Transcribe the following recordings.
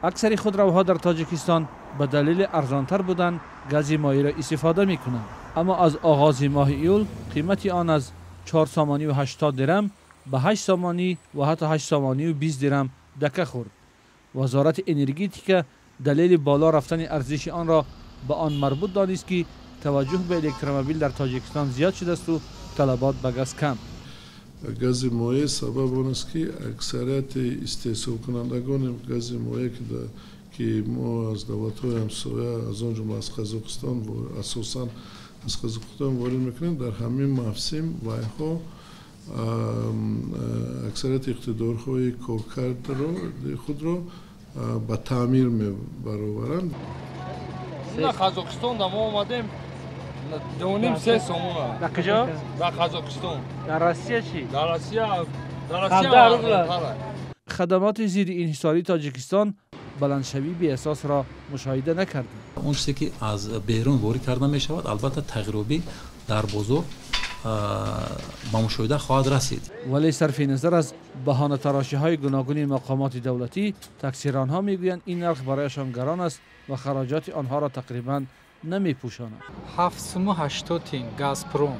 Аксари худравҳо дар Тоҷикистон ба далели арзонтар будан гази моеъро истифода мекунанд. Аммо аз оғози моҳи июл қимати он аз 4 сомонӣ ва 80 дирам ба 8 сомонӣ ва ҳатто 8 сомонӣ ва 20 дирам дака хӯрд. Вазорати энергетика далели боло рафтани арзиши онро ба он марбут донист, ки таваҷҷӯҳ ба электромобил дар Тоҷикистон зиёд шудасту талабот ба газ кам. Гази моеъ сабаб он аст, ки аксарияти истеҳсолкунандагони гази моеъ, ки мо аз давлатҳои ҳамсоя, аз он ҷумла аз Қазоқистон, асосан аз Қазоқистон ворид мекунем, дар ҳамин мавсим вайҳо аксарияти иқтидорҳои коркардро худро ба таъмир мебароваранд. На Қазоқистон да мо омадем, 2,5-3 сомона. Дар куҷо? Дар Қазоқистон. Дар Россия чӣ? Дар Россия арзонтар. Хадамоти зидди инҳисории Тоҷикистон баландшавии беасосро мушоҳида накардем. Он чизе, ки аз берун ворид карда мешавад, албатта, тағйиробӣ дар бозор ба мушоҳида хоҳад расид. Вале сарфи назар аз баҳонатарошиҳои гуногуни мақомоти давлатӣ, таксиронҳо мегӯянд, ин нарх барояшон гарон аст ва хароҷоти онҳоро тақрибан намепӯшонад. 7 суму 80 тин Газпром.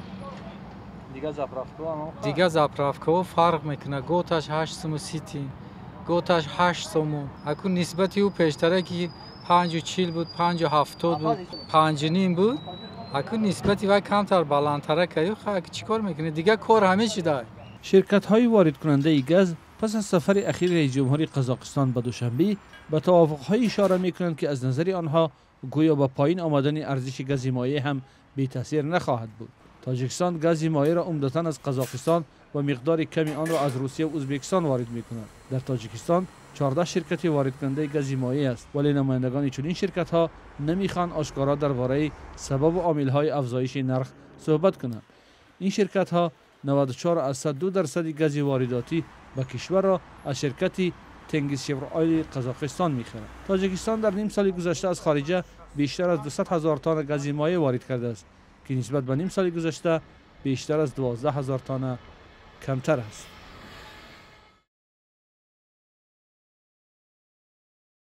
Дигар заправкаҳо? Дигар заправкаҳо фарқ мекунад: готаш 8 суму 30 тин, готаш 8 сому. Акун нисбати ӯ пештара, ки 5,40 буд, 5,70 буд, 5,5 буд, акун нисбати вай камтар баландтара каю. Чӣ кор мекунед, дигар кор ҳамин шуда. Ширкатҳои воридкунандаи газ пас аз сафари ахири раисҷумҳури Қазоқистон ба Душанбе ба тавофуқҳое ишора мекунанд, ки аз назари онҳо гӯё ба поин омадани арзиши гази моеъ ҳам бетаъсир нахоҳад буд. Тоҷикистон гази моеъро умдатан аз Қазоқистон ва миқдори ками онро аз Русия ва Ӯзбекистон ворид мекунад. Дар Тоҷикистон 14 ширкати воридкунандаи гази моеъ аст, вале намояндагони чунин ширкатҳо намехоҳанд ошкоро дар бораи сабабу омилҳои афзоиши нарх суҳбат кунанд. Ин ширкатҳо 94,2 дарсади гази воридотӣ ба кишварро аз ширкати Тенгизшевроили Қазоқистон мехарад. Тоҷикистон дар ним соли гузашта аз хориҷа бештар аз 200 ҳазор тонна гази моеъ ворид кардааст, ки нисбат ба ним соли гузашта бештар аз 12 ҳазор тонна камтар аст.